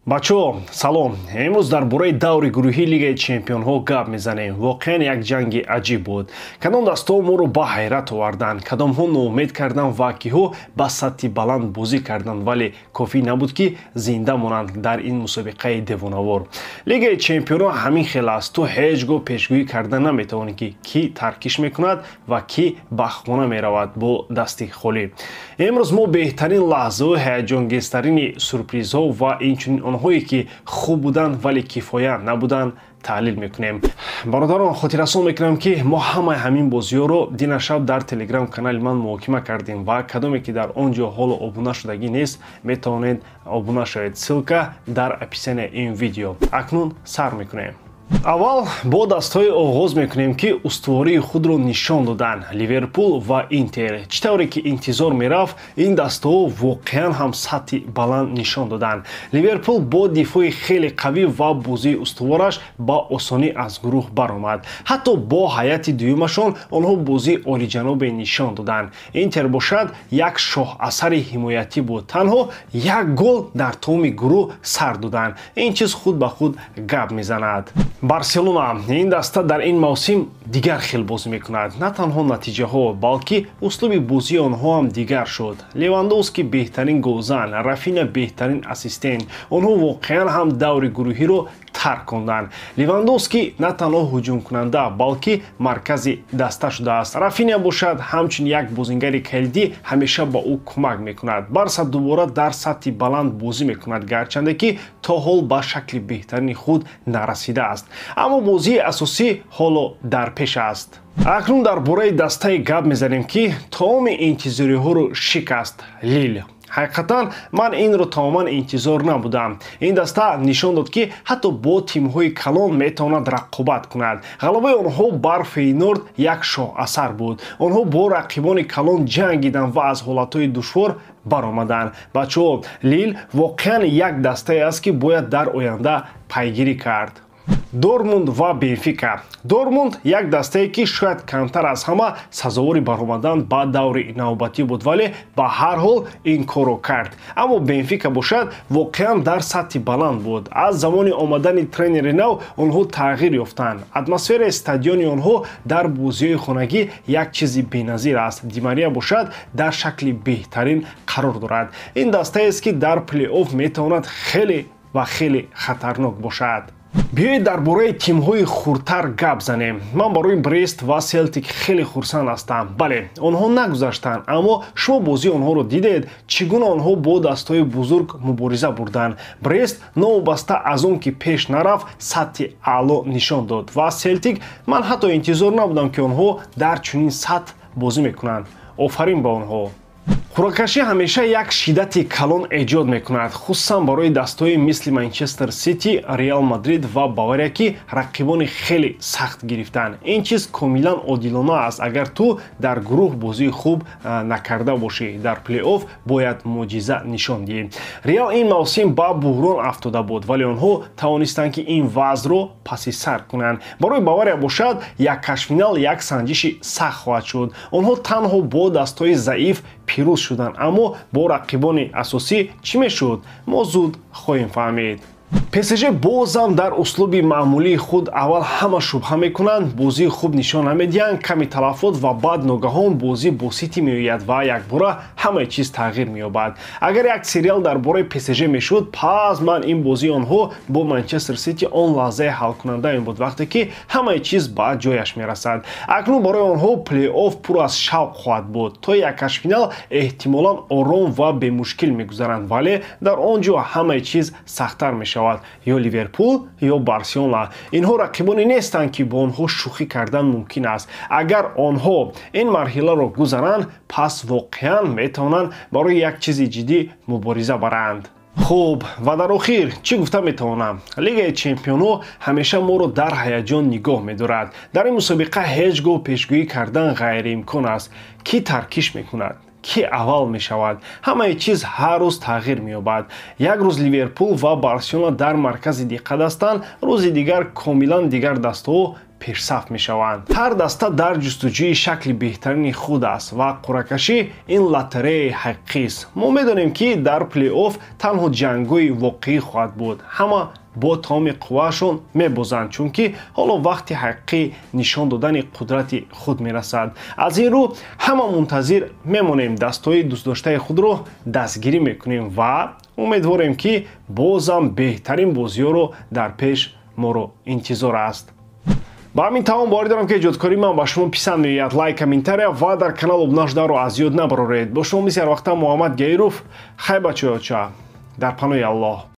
Бачаҳо, салом. Имрӯз дар бораи даври гурӯҳии Лигаи чемпионҳо гап мезанем. Воқеан як ҷанги аҷиб буд. Кадом дастаҳо моро ба ҳайрат оварданд, кадомҳо ноумед карданд ва киҳо ба сатҳи баланд бозӣ карданд, вале кофӣ набуд, ки зинда монанд дар ин мусобиқаи девонавор. Лигаи чемпионҳо ҳамин хел аст. Ту ҳеҷ гоҳ пешгӯӣ карда наметавонӣ, ки кӣ таркиш мекунад ва кӣ ба хона меравад бо дасти холӣ. Имрӯз мо беҳтарин лаҳзаҳои ҳаяҷонгезтарини сюрпризҳо ва инчунин онҳое, ки хуб буданд, вале кифоя набуданд, таҳлил мекунем. Бародарон, хотиррасон мекунам, ки мо ҳамаи ҳамин бозиҳоро дина шаб дар телеграм канали ман муҳокима кардем ва кадоме ки дар он ҷо ҳоло обуна шудагӣ нест, метавонед обуна шавед. Ссылка дар описанияи ин видео. Акнун сар мекунем. Аввал бо дастҳое оғоз мекунем, ки устувории худро нишон доданд: Ливерпул ва Интер. Чӣ тавре ки интизор мерафт, ин дастаҳо воқеан ҳам сатҳи баланд нишон доданд. Ливерпул бо дифои хеле қавӣ ва бозии устувораш ба осонӣ аз гурӯҳ баромад. Ҳатто бо ҳайати дуюмашон онҳо бозии олиҷанобе нишон доданд. Интер бошад, як шоҳасари ҳимоятӣ буд. Танҳо як гол дар тамоми гурӯҳ сар доданд. Ин чиз худ ба худ гап мезанад. Барселона: ин даста дар ин мавсим дигар хел бозӣ мекунад. На танҳо натиҷаҳо, балки услуби бозии онҳо ҳам дигар шуд. Левандовски беҳтарин голзан, Рафина беҳтарин ассистент. Онҳо воқеан ҳам даври гурӯҳиро тарк карданд. Левандовски на танҳо ҳуҷумкунанда, балки маркази даста шудааст. Рафиня бошад, ҳамчун як бозингари калидӣ ҳамеша ба ӯ кӯмак мекунад. Барса дубора дар сатҳи баланд бозӣ мекунад, гарчанде ки то ҳол ба шакли беҳтарини худ нарасидааст, аммо бозии асосӣ ҳоло дар пеш аст. Акнун дар бораи дастае гап мезанем, ки тамоми интизориҳоро шикаст: Лил. Ҳақиқатан, ман инро тамоман интизор набудам. Ин даста нишон дод, ки ҳатто бо тимҳои калон метавонад рақобат кунад. Ғалабаи онҳо бар Фейнорд як шоҳасар буд. Онҳо бо рақибони калон ҷангиданд ва аз ҳолатҳои душвор баромаданд. Бачаҳо, Лил воқеан як дастае аст, ки бояд дар оянда пайгирӣ кард. Дортмунд ва Бенфика. Дортмунд як дастае, ки шояд камтар аз ҳама сазовори баромадан ба даври навбатӣ буд, вале ба ҳар ҳол ин корро кард. Аммо Бенфика бошад, воқеан дар сатҳи баланд буд. Аз замони омадани тренери нав онҳо тағйир ёфтанд. Атмосфераи стадиони онҳо дар бозиҳои хонагӣ як чизи беназир аст. Ди Мария бошад, дар шакли беҳтарин қарор дорад. Ин дастаест, ки дар плей-офф метавонад хеле ва хеле хатарнок бошад. Биёед, дар бораи тимҳои хурдтар гап занем. Ман барои Брест ва Селтик хеле хурсанд ҳастам. Бале, онҳо нагузаштанд, аммо шумо бозии онҳоро дидед, чӣ гуна онҳо бо дастҳои бузург мубориза бурданд. Брест новобаста аз он ки пеш нарафт, сатҳи аъло нишон дод. Ва Селтик, ман ҳатто интизор набудам, ки онҳо дар чунин сатҳ бозӣ мекунанд. Офарин ба онҳо. Қуръакашӣ ҳамеша як шиддати калон эҷод мекунад, хусусан барои дастҳои мисли Манчестер Сити, Реал Мадрид ва Бавария, ки рақибони хеле сахт гирифтанд. Ин чиз комилан одилона аст. Агар ту дар гурӯҳ бозии хуб накарда бошӣ, дар плей-офф бояд мӯъҷиза нишон диҳӣ. Реал ин мавсим ба буҳрон афтода буд, вале онҳо тавонистанд, ки ин вазъро паси сар кунанд. Барои Бавария бошад, як ҳаштфинал як санҷиши сахт хоҳад шуд. Онҳо танҳо бо дастҳои заиф пирӯз шуданд, аммо бо рақибони асосӣ чӣ мешуд, мо зуд хоҳем фаҳмид. ПСЖ бозам дар услуби маъмулии худ: аввал ҳама шубҳа мекунанд, бозии хуб нишон намедиҳанд, ками талафот ва баъд ногаҳон бозӣ бо Сити меояд ва якбора ҳамаи чиз тағйир меёбад. Агар як сериал дар бораи ПСЖ мешуд, пас ман ин бозии онҳо бо Манчестер Сити он лаҳзаи ҳалкунанда мебуд, вақте ки ҳамаи чиз ба ҷояш мерасад. Акнун барои онҳо плей-офф пур аз шавқ хоҳад буд. То якҳаштфинал эҳтимолан ором ва бемушкил мегузаранд, вале дар он ҷо ҳамаи чиз сахттар мешавад. Ё Ливерпул, ё Барселона — инҳо рақибоне нестанд, ки бо онҳо шӯхӣ кардан мумкин аст. Агар онҳо ин марҳиларо гузаранд, пас воқеан метавонанд барои як чизи ҷиддӣ мубориза баранд. Хуб, ва дар охир чӣ гуфта метавонам? Лигаи чемпионҳо ҳамеша моро дар ҳаяҷон нигоҳ медорад. Дар ин мусобиқа ҳеҷ гоҳ пешгӯӣ кардан ғайриимкон аст. Кӣ таркиш мекунад, кӣ аввал мешавад, ҳамаи чиз ҳар рӯз тағйир меёбад. Як рӯз Ливерпул ва Барселона дар маркази диққат ҳастанд, рӯзи дигар комилан дигар дастаҳо. Пешсаф мешаванд. Ҳар даста дар ҷустуҷӯи шакли беҳтарини худ аст ва қуръакашӣ ин лотереяи ҳақиқист. Мо медонем, ки дар плей-офф танҳо ҷангҳои воқеӣ хоҳад буд. Ҳама бо тамоми қувваашон мебозанд, чунки ҳоло вақти ҳақиқӣ нишон додани қудрати худ мерасад. Аз ин рӯ ҳама мунтазир мемонем, дастҳои дӯстдоштаи худро дастгирӣ мекунем ва умедворем, ки бозам беҳтарин бозиҳоро дар пеш моро интизор аст. Ба ҳамин тамом. Боварӣ дорам, ки эҷодкории ман ба шумо писанд меояд. Лайк, комментария ва дар канал обуна шуданро аз ёд набароред. Бо шумо мисли ҳарвақта Муҳаммад Гаиров. Хай, бачаёча, дар паноҳи Аллоҳ.